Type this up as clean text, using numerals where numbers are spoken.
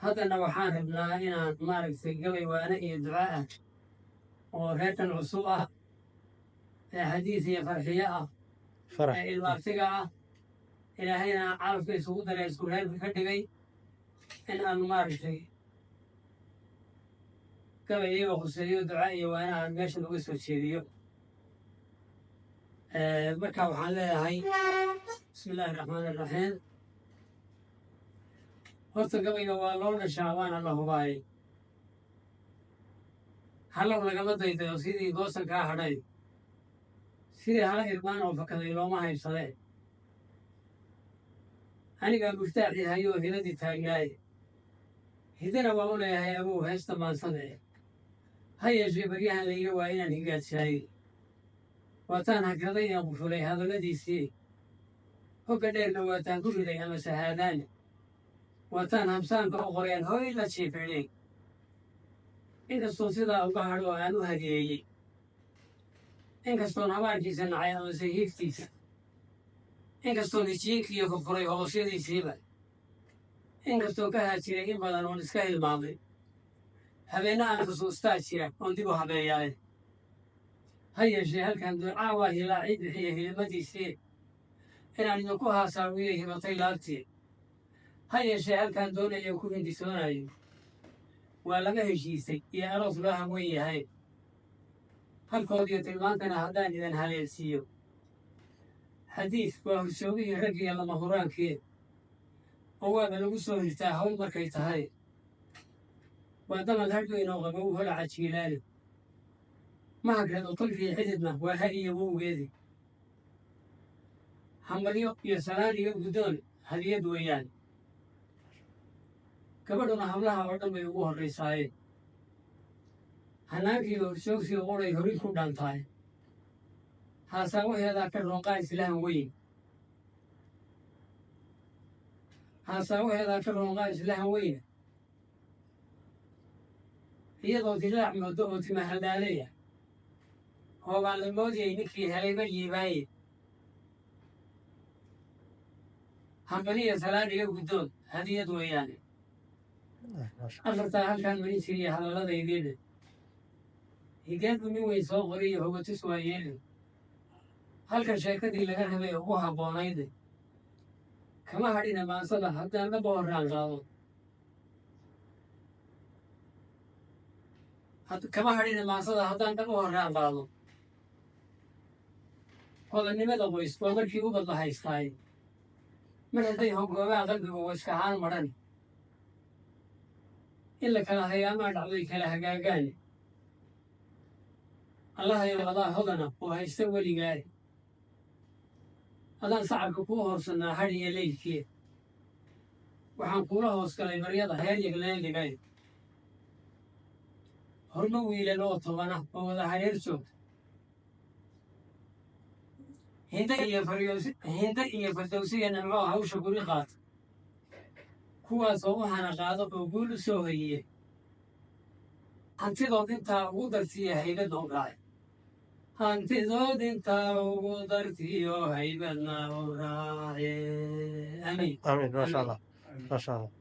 Haddana waxaan rabnaa inaan maaragtay gabay waane iyo duca ah oo reerkan cusub ah ee xadiis iyo farxiyo ah Farax. ee ilmaabtiga ah, Ilaahayna calafka isugu daray, isku reerka ka dhigay, in aan maaragtay gabay iyaga khuseeyo, duca iyo waane aan meesha laga soo jeediyo. Marka waxaan leeyahay, bismi illaahi raxmaani raxiim. Horta gabayga waa loo dhashaa, waana la hubaayay. Halow lagama daydayo sidii goosankaa hadhay, sidii hala irmaan oo fakaday looma haybsadee. Anigaa muftaaxii hayoo hiladii taagnaaye, hidana waa u leeyahay abow heesta maansade. Ha yeeshee baryahan layga waa inaan higaadshaayey, waataan hagraday ee qufulay hadalladiisii. Hogga dheerna waataan ku riday ama sahaadaane, waataan habsaanka u qoreen hoy la jiifidhay. Inkastoo sidaa uga hadho oo aan u hadiyeeyey, inkastoon habaarkiisa nacay amase hiiftiisa, inkastoon hijiinkiiyo furfuray hoosyadiisiiba, inkastoon ka haajiray in badan oon iska hilmaamay, habeenna aan xusuustaa jira oon dib u habeeyaaye. Ha yeeshee halkan ducaa waa hilaacii bixiya hilimadiisii, inaan idinku haasaawiyey hibatay laabtii. Ha yeeshee halkaan doonaya ku hindisoonayo waa laga heshiisay iyo aroos loo hawen yahay. Halkood iyo tilmaantana haddaan idan haleelsiiyo, xadiis waa horsoogihii raggiyo lama huraankii oo waaba lagu soo hirtaa hawl markay tahay. Waa damal hadhweyn oo qabow holaca jiilaali ma hagrado tolkii xididna waa ha iyo wowgeedii. Hambalyo iyo salaan iyo guddoon hadiyad weeyaan. Gabadhuna hablaha oo dhan bay ugu horraysaaye, hanaankiiyo horsoogsiga quray hori ku dhaantaay. Haasaawaheedaa ka roonqaa islahan weyn, haasaawaheedaa ka roonqaa islahan weyne, iyadoo dilaac moodo oo timahaldaalaya hoobaan la moodiyey ninkii helay ma yiibaaye. Hambaliya salaan iyo guddoon hadiyad weeyaane. Afartaa halkaan marin jiriya hadalladaydiina, higaadu nin weyn soo qoriyo hogatus waa yeeli. Halkan sheekadii laga rabay ugu habboonayde kama hadhina maansada haddaan dhaba horraan qaado, kama hadhina maansada haddaan dhaba horraan qaado. Hodannimada qoys waa markii ubad la haystaay, mar hadday hogoobaan qalbigu waskahaan madhan, in la kala hayaamaa dhacdoy kala hagaagaan. Allahayow adaa hodana oo haysta weligaay, adaan sacabka kuu horsannaa hadh iyo leylkii. Waxaan kuula hoos galay baryada heer yagleeligay. Hormo wiilal oo 10 oo wada hareer joogta, Hinda iyo Faryoosi, Hinda iyo Fardowsiya Nimcoo hawsha guri qaata, kuwaasoo u hana qaado oo guul u soo hoyiye. Hantidood intaa ugu dartiyo haybadna u raacay, hantidood intaa ugu dartiyo haybadna u raace. Amiin. Amiin, maasha Allah, maasha Allah.